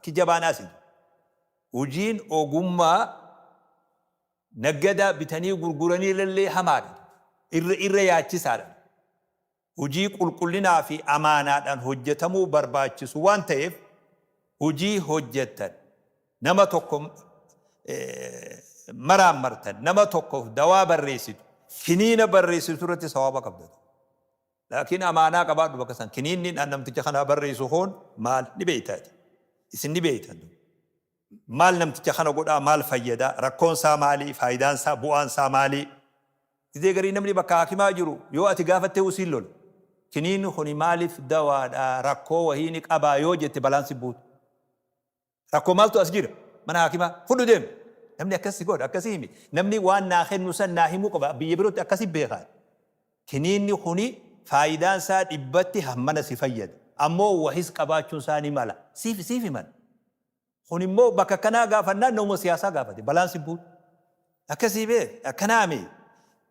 Bakki jabaan asi. Hojiin ogummaa naggadaa bitanii gurguranii illee hamaadha. Irra yaachisaadha. Hojii qulqullinaa fi amaanaadhaan hojjetamuu barbaachisu waan ta'eef, hojii hojjettan, nama tokko maraammartan, nama tokkoof dawaa barreessitu, kiniina barreessitu irratti sawaaba qabda. Laakiin amaanaa qabaadhu bakka san. Kiniinni namticha kanaa barreessu kun maal ni beektaati. Isin ni beektan. Maal namticha kana godhaa, maal fayyada, rakkoon isaa maali, faayidaan isaa, bu'aan isaa maali? Gizee garii namni bakka haakimaa jiru yoo ati gaafatte siin lola. Kiniinni kuni maaliif dawaadha, rakkoo wahii ni qabaa yoo jette balaan si buutu. Rakkoo maaltu as jira? Mana haakimaa fudhu deemi. Namni akkas si godha, akkasii himi. Namni waan naa kennu san naa himuu qaba. Biyya birootti akkasi beekaa. Kiniinni kuni faayidaan isaa dhibbatti hammana si fayyada. Ammoo wahis qabaachuun isaa ni mala. Siif himan. Kun immoo bakka akkanaa gaafannaan nama siyaasaa gaafate. Balaan si buutu. Akkasii beek, akkanaami.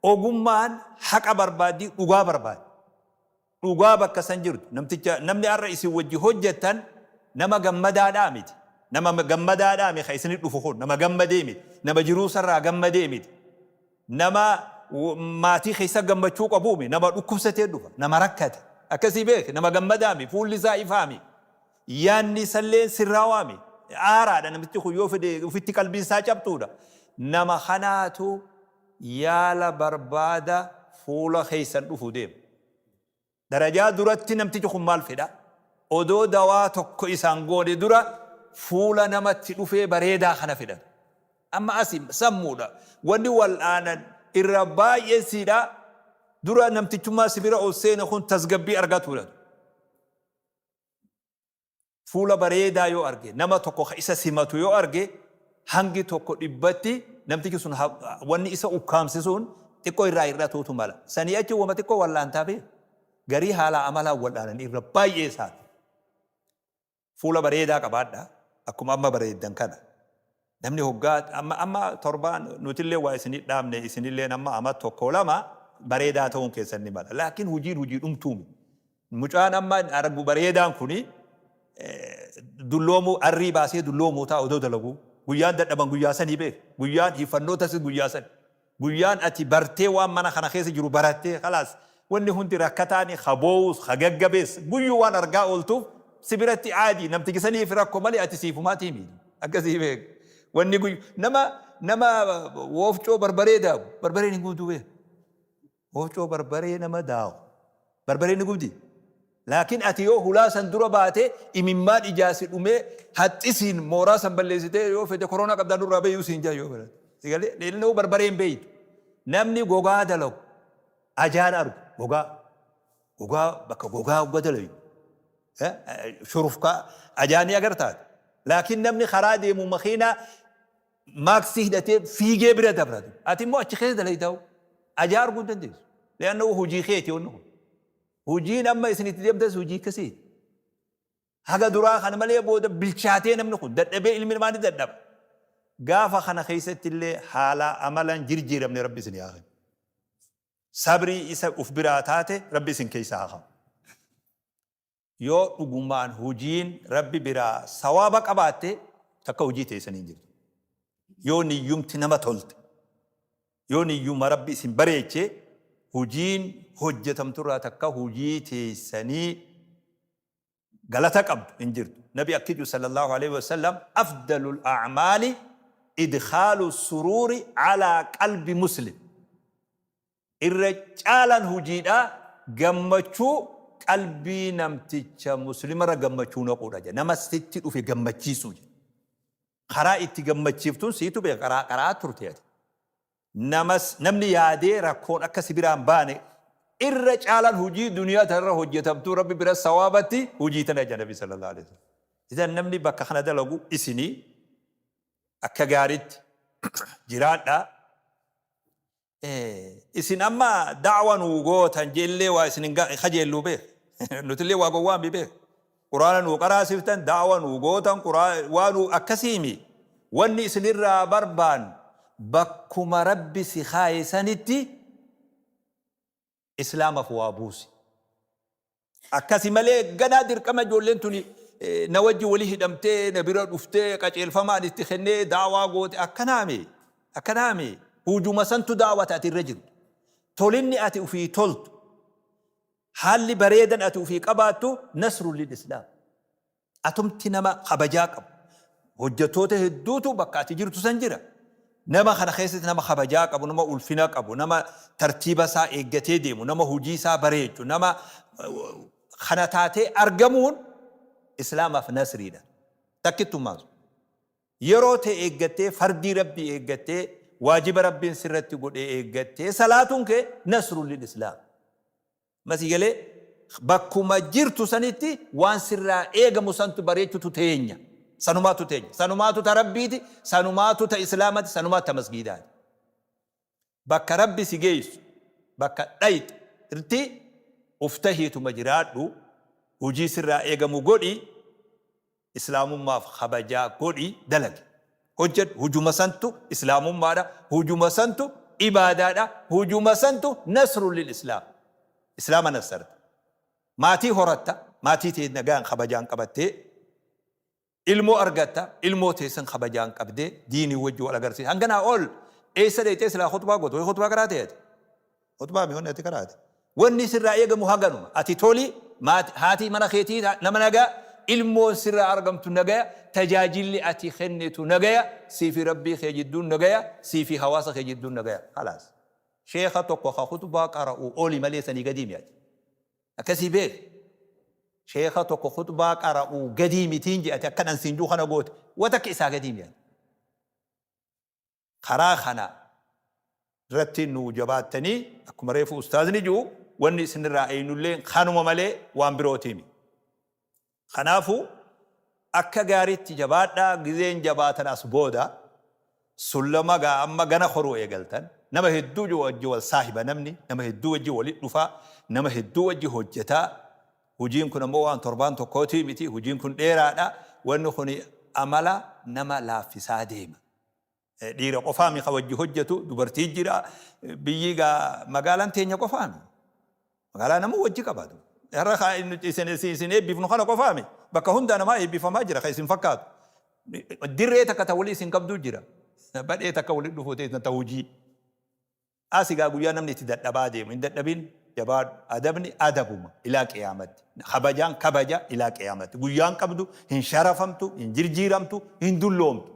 Ogummaan haqa barbaaddi, dhugaa barbaaddi. Dhugaa bakka san jirtu. Namticha, namni har'a isin wajji hojjettan nama gammadaadhaa miti. Nama gammadaadhaa miti kan isinit dhufu kun. Nama gammadee miti. Nama jiruu sarraa gammadee miti. Nama maatii keessa gammachuu qabuu miti. Nama dhukkubsatee dhufa. Nama rakkate. Akkasii beek, nama gammadaa miti. Fuulli isaa ifaa miti. Yaanni isallee sirraawaa miti. Aaraadha namichi kun, yoo fedhe ofitti qalbiin isaa cabxuudha. Nama kanaatu yaala barbaada fuula keessan dhufu deema. Darajaa duratti namtichi kun maal fedha? Odoo dawaa tokko isaan goone dura fuula namatti dhufee bareedaa kana fedhan. Amma asi sammuudha. Wanni wal'aanan irra baay'een siidha. Dura namtichummaa si bira ol seene kun tasgabbii argatuudha. Fuula bareedaa yoo arge, nama tokko ka isa simatu yoo arge, hangi tokko dhibbatti namtichi sun wanni isa ukkaamse sun xiqqoo irraa hir'atuutu mala. Sanii achi wama xiqqoo wal'aantaa beeku. Garii haala amalaan wal'aanan irra baay'ee isaati. Fuula bareedaa qabaadha. Akkuma amma bareeddan kana. Namni hoggaa amma torbaan nutillee waa isinii dhaabne, isinilleen amma ama tokko lama bareedaa ta'uun keessan ni mala. Laakiin hojiin hojii dhumtuumi. Mucaan amma argu bareedaan kuni dulloomuu, arrii baasee dulloomuu ta'a odoo dalaguu. Guyyaan dadhaban guyyaa sanii beek. Guyyaan hiffannootas guyyaa sani. Guyyaan ati bartee waan mana kana keessa jiru barattee, khalaas, wanni hundi rakkataani ka boo'us ka gaggabees guyyuu waan argaa ooltuuf si biratti aadii. Namtichi saniif rakko malee ati siifumaati himi. Akkasii beek. Wanni guyyu nama woofcoo barbaree daaku barbareen hin gubduu beek. Woofcoo barbaree nama daaku barbareen ni gubdi. Laakiin ati yoo hulaa san dura baate imimmaan ijaa si dhumee haxxisiin mooraa san balleessitee, yoo fete koronaa qabdaa nurraa bayyuu siin jaa yoo barate. Si galee inni barbareen beeytu. Namni gogaa dalagu ajaan argu gogaa bakka gogaa hogga dalagu shurufkaa ajaanii agartaati. Laakiin namni karaa deemu makiinaa maaksii hidhatee fiigee bira dabratu. Ati immoo achi keessa dalaytaa ajaa arguu hin dandeessu. Leanna hojii keeti wanni kun. Hojiin amma isin itti deemtas hojii akkasiiti. Haga duraa kana malee booda bilchaatee namni kun dadhabee, ilmi namaa ni dadhaba. Gaafa kana keessatti illee haala amalan jirjiiramne Rabbi isin haa kennu. Sabrii isa uf biraa taate Rabbi isin keessa haa kaa'u. Yoo dhugumaan hojiin Rabbi biraa sawaaba qabaatte, takka hojii teessanii hin jirtu. Yoo niyyumti nama tolte, yoo niyyuma Rabbi isin bareeche, hojiin hojjetamturraa takka hojii teessanii galata qabdu hin jirtu. Nabi akki jedhu sallallahu alaihi wasallam: afdalul a'maali idkhaalu suruuri alaa qalbi muslim. Irra caalaan hojiidhaa gammachuu qalbii namticha muslimarra gammachuu naquudha jedha. Nama sitti dhufe gammachiisuu jedha. Karaa itti gammachiiftuun siitu beeka, karaa karaa turte ati. Namas namni yaadee rakkoon akka si biraan baane, irra caalaan hojii duniyaa tanarra hojjetamtuu Rabbi bira sawaabatti hojii tana jedha Nabi sallallahu alaihi wasallam. Idan namni bakka kana dalagu isinii akka gaariitti jiraadhaa. Isin amma da'wa nuu gootan jeellee waa isin hin kajeelluu beek. Nutillee waa gowwaami beek. Quraana nuu qaraasiftan, da'wa nuu gootan, waa nuu akkasiimi. Wanni isinirraa barbaannu bakkuma Rabbi si kaaye sanitti Islaamaaf waa buusi. Akkasi malee ganaa dirqama ijoolleen tuni na wajji wali hidhamtee na bira dhuftee qaceelfama ani itti kennee daawaa goote akkanaami akkanaami hujuma santu daawata ati irra jirtu. Tolinni ati ufii toltu, haalli bareedan ati ufii qabaattu nasrun lil islaam. Atumti nama kabajaa qabu. Hojjattoota hedduutu bakka ati jirtu san jira. Nama kana keessatti nama kabajaa qabu, nama ulfina qabu, nama tartiiba isaa eeggatee deemu, nama hojii isaa bareechu, nama kana taatee argamuun Islaamaaf nasriidha. Takkittummaan sun. Yeroo tee eeggattee, fardii Rabbii eeggattee, waajiba Rabbiin sirratti godhe eeggattee salaatuun kee nasrun lil Islaam. Amma sii galee? Bakkuma jirtu sanitti waan sirraa eegamu santu bareechutu teenya. Sanumaatu teenya. Sanumaatu ta Rabbiiti, sanumaatu ta Islaamati, sanumaatu ta masgiidaati. Bakka Rabbi si geessu, bakka dhayxrti uf tahiituma jiraadhu, hujii sirraa eegamu godhi, Islaamummaaf kabajaa godhi dalagi. Hojjadhu. Hujuma santu Islaamummaadha. Hujuma santu ibaadaadha. Hujuma santu nasrun lil Islaam. Islaama nassarta. Maatii horatta. Maatii tee nagaan kabajaan qabattee ilmoo argatta. Ilmoo tee san kabajaan qabdee diinii wajji wal agarsiisa. Hanganaa ol eessa dhayxee silaa khutbaa gootu? Wayi khutbaa qaraatee ati? Khutbaa mi wanni ati qaraate? Wanni sirraa eegamu haganuma. Ati toli, maati, haati mana keetii nama nagaa, ilmoon sirraa argamtu nagaya, tajaajilli ati kennitu nagaya, sii fi Rabbii kee jidduun nagaya, sii fi hawaasa kee jidduun nagaya. Khalaas. Sheekha tokko ka khutbaa qara'u oli malee sanii gadii mi ati. Akkasii beeki. Sheekha tokko khutbaa qara'u gadii mitiin je ati akkan an siin juu kana goote. Wa takka isaa gadii mi ati. Karaa kana irratti nuu jabaattanii akkuma reefu ustaazni ji'u wanni isinirraa eeynulleen kanuma malee waan birootii miti. Kanaafuu akka gaariitti jabaadhaa gizeen jabaatan as booda sullama gaa amma gana koruu eegaltan nama hedduu wajji wal saahiba namni nama hedduu wajji wali dhufaa nama hedduu wajji hojjetaa hujiin kun ammoo waan torbaan tokkootii miti hujiin kun dheeraadha wanni kun amala nama laaffisaa deema. Dhiira qofaami ka wajji hojjatu dubartii jira biyyi gaa magaalaan teenya qofaami. Magaalaa namuu wajji qabaatu. Har'a ka isin isin eebbifnu kana qofaami. Bakka hundaa namaa eebbifamaa jira ka isin fakkaatu. Dirree takka ta walii isin qabduu jira. Badhee takka walitti dhufuu ta'e ta hojii. Asi gaa guyyaa namni itti dadhabaa deemu hin dadhabin jabaadhu adabni adabuma ilaa qiyaamatti kabajaan kabaja ilaa qiyaamatti guyyaan qabdu hin sharafamtu hin jirjiiramtu hin dulloomtu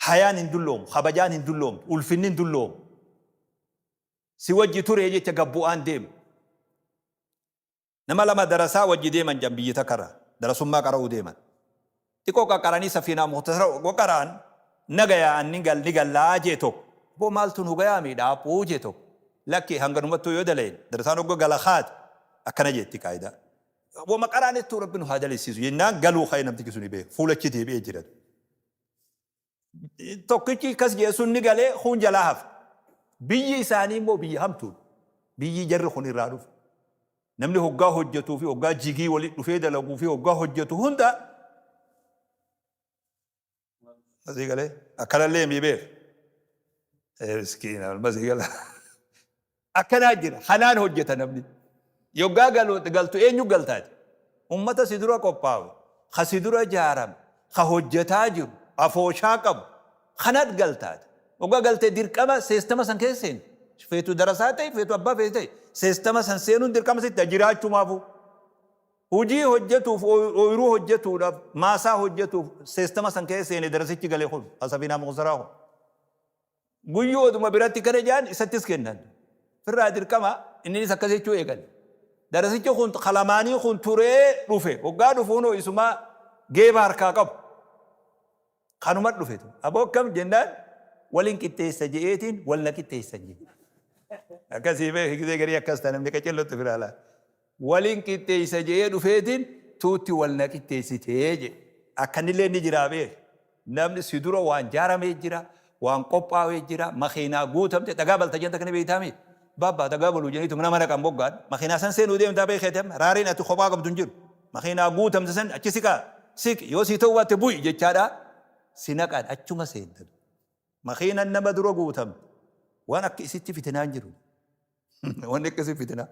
hayaan hin dulloomu kabajaan hin dulloomtu ulfinni hin dulloomu si wajji turee jecha gabbu'aan deemu Nama lama darasaa wajji deeman jedhan biyyi takka irraa. Darasummaa qara'uu deeman. Xiqqoo qaqqaranii safiinaa mukhtasara oggo qara'an nagaya an ni gal ni gallaa jee tokko. Boo maaltu nu gayaa mi dhaaphuu jee tokko. Lakki hanganumattuu yoo dalayne darasaan oggo gala kaate akkana jeetti qaayidaa. Wama qara'anittuu rabbi nu haa dalaysiisu jennaan galuu ka'e namtichi suni beeku. Fuulachi deebi'ee jira. Tokkichi akkas jedhe sun ni galee kuun jalaa hafe. Biyyi isaanii immoo biyya hamtuudha. Biyyi jarri kun irraa dhufe. Namni hoggaa hojjetuu fi hoggaa jigii walitti dhufee dalaguu fi hoggaa hojjetu hunda masii galee akkanallee mii beek. Miskiina masii gala. Akkanaa jira. Kanaan hojjeta namni. Yoggaa galtu eenyu galtaati? Ummata si dura qophaawe, ka si dura jaarame, ka hojjetaa jiru, afooshaa qabu, kanat galtaati. Yoggaa galte dirqama seestama san keessa seenti. Feetu darasaa ta'e, feetu abbaa feetu ta'e, seestama san seenuun dirqama sitti jiraachumaafuu. Hujii hojjetuuf, ooyruu hojjetuudhaaf, maasaa hojjetuuf seestama san keessa seene darasichi gale kun, hasafiinaa muqsaraa kun. Guyyuu oduma biratti kana jedhan isattis kennan. Firraa dirqama inninis akkas jechuu eegale. Darasichi kun ka lamaanii kun turee dhufe. Hoggaa dhufu hunoo isumaa geeba harkaa qabu. Kanuma dhufetu. Aboo akkam jennaan waliin qixxeessa je'eetiin wal na qixxeessan jedhe. Akkasii beeki gisee garii akkas ta'a namni qacellotti firaa laata. Waliin qixxeessa je'ee dhufeetiin tuutti wal na qixxeessitee jedhe. Akkanillee ni jiraa beeki. Namni si dura waan jaaramee jira, waan qophaawee jira, makiinaa guutamte, dhagaa balta jedhan takka ni beektaa mii? Baabaa dhagaa baluu jedhaniitu nama naqan moggaan, makiinaa san seenuu deemtaa beekeeti amma, raareen ati kophaa qabdu hin jiru. Makiinaa guutamte san achi siqaa, siqi, yoo sii ta'uu baatte bu'i jechaadha si naqan achuma seenta. Makiinan nama dura guutamte waan akka isitti fitinaa hin jiru. Wanni akkasii fitinaa.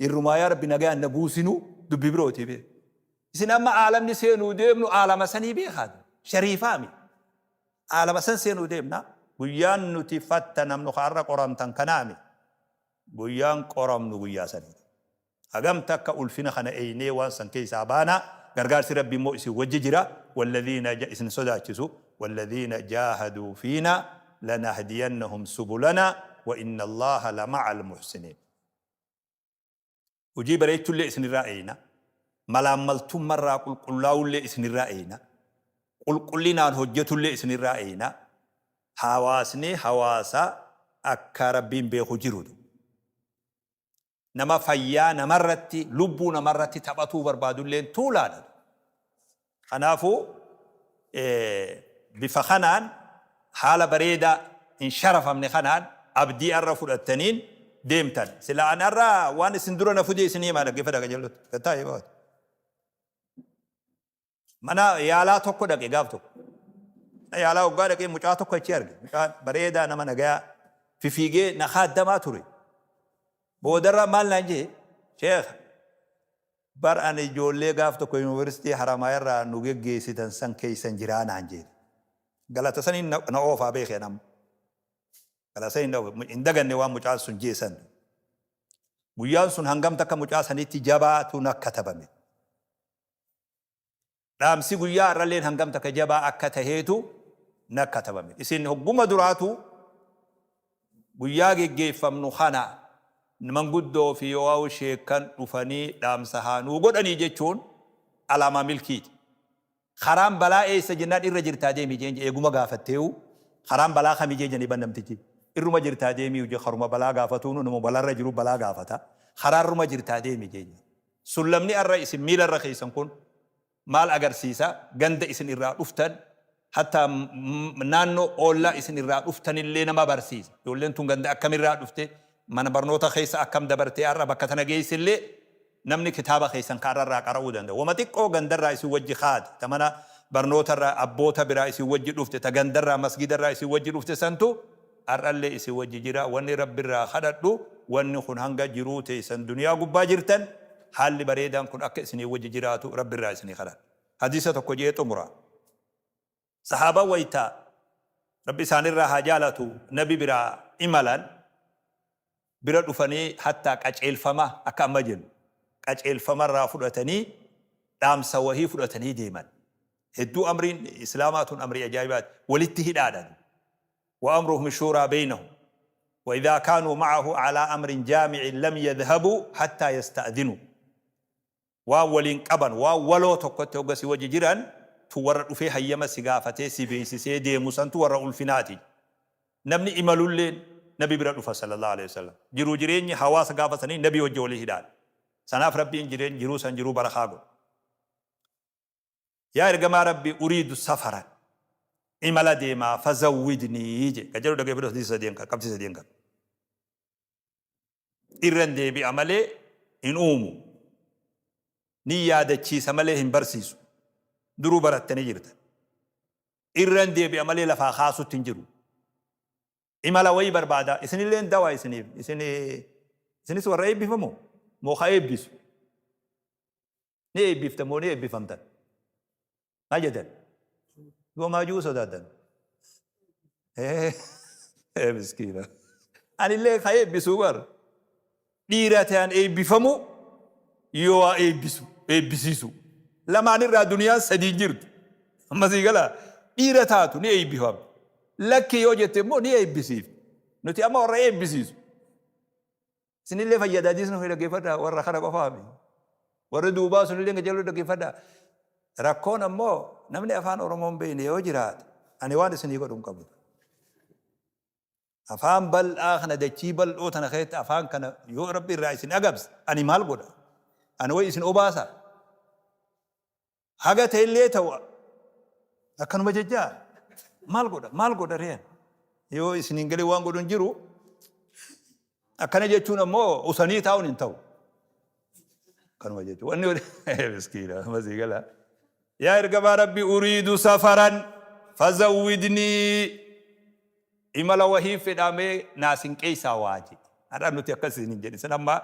Irrumaa yaa Rabbi nagayaan na buusinuu dubbii birootii beeku. Isin amma aalamni seenuu deemnu aalama sanii beekaa. Shariifaami. Aalama san seenuu deemna. Guyyaan nuti fattanamnu har'a qoramtan kanaami. Guyyaan qoramnu guyyaa saniiti. Hagam takka ulfina kana eeynee waan san keessaa baana. Gargaarsi Rabbi immoo isin wajji jira. والذين isin sodaachisu. والذين جاهدوا فينا لنهدينهم سبلنا وإن الله لمع المحسنين. Hojii bareechullee isinirraa eeyna. Malaammaltummarraa qulqullaa'ullee isinirraa eeyna. Qulqullinaan hojjetullee isinirraa eeyna. Hawaasni hawaasa akka Rabbiin beeku jirutu. Nama fayyaa namarratti, lubbuu namarratti taphatuu barbaadulleen tuulaadha. Kanaafuu bifa kanaan, haala bareedaa hin sharafamne kanaan, abdii arra fudhattaniin deemtan. Sila an arra waan isin dura na fudee isinii himaa, dhaggeeffadha qajeellotti. Gattaa'ee baatu. Mana yaalaa tokko dhaqe gaaf tokko. Mana yaalaa waggaa dhaqee mucaa tokko achi arge. Mucaa bareedaa, nama nagayaa, fifiigee na kaaddamaa ture. Boodarra maal naan jee? "Sheekh, bar ani ijoollee gaaf tokko Yuunivarsiitii Haramayaa irraa nu geggeessitan san keessan jiraa" naan jee. Galata saniin na oofaa beekee nama. Galata saniin na oofa. Hin daganne waan mucaan sun jeesan. Guyyaan sun hangam takka mucaa sanitti jabaatu na katabame. Dhaamsi guyyaa har'alleen hangam takka jabaa akka taheetu na katabame. Isin hogguma duraatu guyyaa geggeeffamnu kana manguddoo fi yoo sheekan dhufanii dhaamsa haa nuu godhanii jechuun alaamaa milkiiti. Karaan balaa eessa jennaan, irra jirtaa deemi jeen. Eeguma gaafatteewu, karaan balaa kamii jeen janii namtichi. Irruma jirtaa deemi je. Karuma balaa gaafatuunu nama balaarra jiru balaa gaafata. Karaarruma jirtaa deemi jeen. Sullamni arra isin miilarra keessan kun maal agarsiisa? Ganda isin irraa dhuftan, hatta naannoo oollaa isin irraa dhuftanillee nama barsiisa. Ijoolleen tun ganda akkamirraa dhufte, mana barnoota keessa akkam dabartee har'a bakka tana geessillee namni kitaaba keessan kaarrarraa qara'uu danda'a. Wama xiqqoo gandarraa isin wajji kaate, ta mana barnootarraa abboota biraa isin wajji dhufte, ta gandarraa masgidarraa isin wajji dhufte santu har'allee isin wajji jira. Wanni Rabbirraa kadhadhu, wanni kun hanga jiruu teessan duniyaa gubbaa jirtan haalli bareedaan kun akka isinii wajji jiraatu Rabbirraa isinii kadhadha. Hadiisa tokko jee xumura. Sahaabaan waytaa, Rabbi isaanirraa haa jaalatu, nabi biraa imalan, bira dhufanii hattaa qaceelfama akka amma jennu qaceelfamarraa fudhatanii, dhaamsa wahii fudhatanii deeman. Hedduu amriin Islaamaa tun amrii ajaa'ibaati. Walitti hidhaadha. وأمرهم شورى بينهم وإذا كانوا معه على أمر جامع لم يذهبوا حتى يستأذنوا. Waan waliin qaban, waan waloo tokkotti hogga si wajji jiran tu warra dhufee hayyama si gaafatee si beeksisee deemu santu warra ulfinaati. Namni imalulleen nabi bira dhufa صلى الله عليه وسلم. Jiruu jireenyi hawaasa gaafa sanii nabi wajji walii hidhaan. Sanaaf Rabbiin jireen jiruu san jiruu barakaa godhe. "Yaa ergamaa Rabbi, أريد سفرا, imala deemaa, فزودني" je. Ka jedhu dhaggeeffadhu, hadiisa sadeen kan qabxii sadeen kan. Irran deebi'a malee hin uumu. Ni yaadachiisa malee hin barsiisu. Duruu barattanii jirtan. Irran deebi'a malee lafaa kaasutti hin jiru. Imala wayii barbaada. Isinillee dawaa isiniif. Isinis warra eebbifamoo? Moo ka eebbisu? Ni eebbiftan moo ni eebbifamtan? Maal jettan? Goomaa ji'uu sodaatan. Miskiina. Anillee ka eebbisuu bar. Dhiira ta'an eebbifamu yoo waa eebbisu, eebbisiisu. Lamaan irraa duniyaan sadii jirtu. Ammasii gala, dhiira taatu ni eebbifama. Lakki yoo jette immoo ni eebbisiif. Nuti amma warra eebbisiisu. Isinillee fayyadaa jiisnu fi dhaggeeffadhaa, warra kana qofaami. Warri duubaa sunillee qajeeluu dhaggeeffadhaa. Rakkoon ammoo namni afaan Oromoo hin beekne yoo jiraate, ani waan isinii godhu hin qabu. Afaan bal'aa kana, dachii bal'oo tana keessatti afaan kana yoo Rabbi irraa isin agabse, ani maal godha? Ani wayi isin obaasa? Haga ta'ellee ta'u akkanuma jechaa maal godha? Maal godha reen? Yoo isin hin galin waan godhu hin jiru. Akkana jechuun ammoo usanii taa'uun hin ta'u. Kanuma jechuun. Wanni miskiina masii gala. "Yaa ergamaa Rabbi, أريد سفرا فزودني", imala wahii fedhamee naasin qeessaa waa jedhe. Har'a nuti akkas isin hin jedhin. Isin amma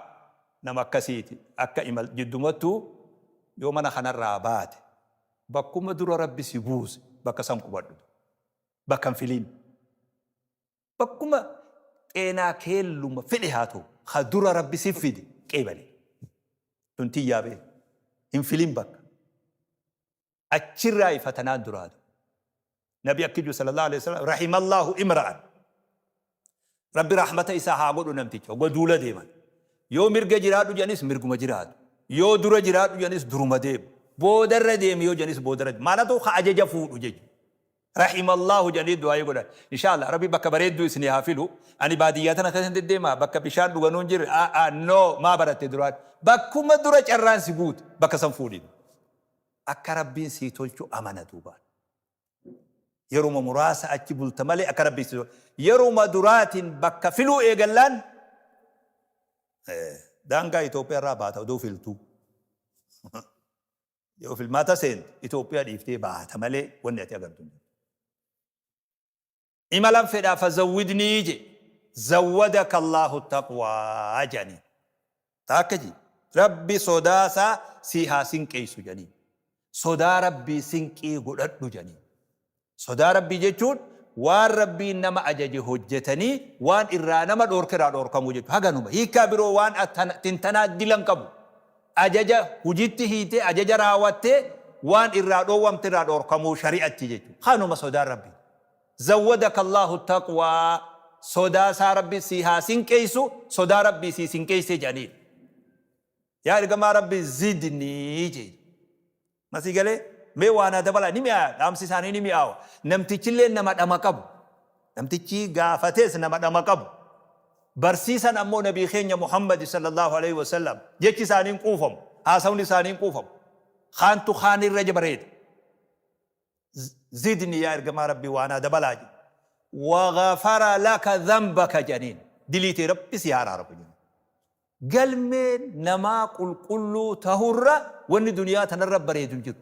nama akkasiiti. Akka imal jiddumattuu Yoo mana kanarraa baate bakkuma dura Rabbi si buuse bakka san qubadhu. Bakka hin filiin. Bakkuma xeenaa keelluma fedhe haa ta'u ka dura Rabbi si fide qeebali. Tun tiyyaa bee. Hin filin bakka. Achirraa fatanaan duraatu. Nabi akki jiru sallallahu alaihi wasallam rahimallahu imra'an. Rabbi rahmata isaa haa godhu namticha hogga duula deeman. Yoo mirga jiraadhu jedhanis mirguma jiraatu. Yoo dura jiraadhu jedhanis duruma deemu. Boodarra deemi yoo jedhanis boodarra deemu. Maalatu ka ajaja fuudhu jechuudha. Rahimallahu jedhanii du'aayii godhan. Inshallah Rabbi bakka bareedduu isinii haa filu. Ani baadiyyaa tana keessa deddeema bakka bishaan dhuganuu hin jirre. Aa no maa baratte duraan. Bakkuma dura carraan si guute bakka san fuudhin. Akka Rabbiin sii tolchu amana duubaan. Yeruma muraasa achi bulta malee akka Rabbiin sii tolchu. Yeruma duraatiin bakka filuu eegallaan daangaa Itoophiyaa irraa baata odoo filtuu. Yoo filmaata seente Itoophiyaa dhiiftee baata malee wanni ati agartu hin jiru. Imalan fedhaa fazawwidnii je zawwadaka Allahu taqwaa jedhanii. Akka ji Rabbi sodaasaa sii haa sinqeessu jedhanii. Sodaa Rabbii sinqii godhadhu jedhanii. Sodaa Rabbii jechuun waan Rabbiin nama ajaje hojjetanii waan irraa nama dhoorke irraa dhoorkamuu jechuudha. Haganuma. Hiikkaa biroo waan tintanaa dilan qabu. Ajaja hujitti hiitee ajaja raawwattee waan irraa dhoowwamte irraa dhoorkamuu shari'atti jechuudha. Kanuma sodaan Rabbii. Zawwadaka Allahu taqwaa sodaa isaa Rabbi sii haa sinqeessu sodaa Rabbii sii sinqeessee jedhaniidha. Yaa ergamaa Rabbii zidnii jee. Masii galee mee waa naa dabalaa ni mi'aaya dhaamsi isaanii ni mi'aawa. Namtichillee nama dhama qabu. Namtichi gaafates nama dhama qabu. Barsiisan ammoo nabii keenya Muhammad sallallahu alaihi wasallam jechi isaanii hin quufamu. Haasawni isaanii hin quufamu. Kaantu kaan irra bareeda. Zidni yaa ergamaa Rabbii waa naa dabalaa jedhe. Waghafara laka dhanbaka jedhaniin. Dilii tee Rabbi si haa araaramu jedhaniin. Galmeen namaa qulqulluu tahurra wanni duniyaa tanarra bareedu hin jiru.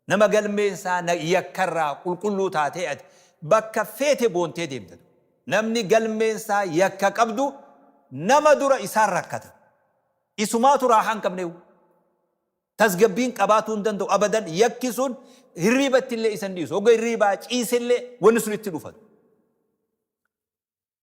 Nama galmeen isaa yakkarraa qulqulluu taatee ati bakka feete boontee deemta. Namni galmeen isaa yakka qabdu nama dura isaan rakkata. Isumaatu raahaa hin qabneewu. Tasgabbiin qabaatuu hin danda'u abadan yakki sun hirriibatti illee isa hin dhiisu. Hogga hirriibaa ciisellee wanni sun itti dhufa.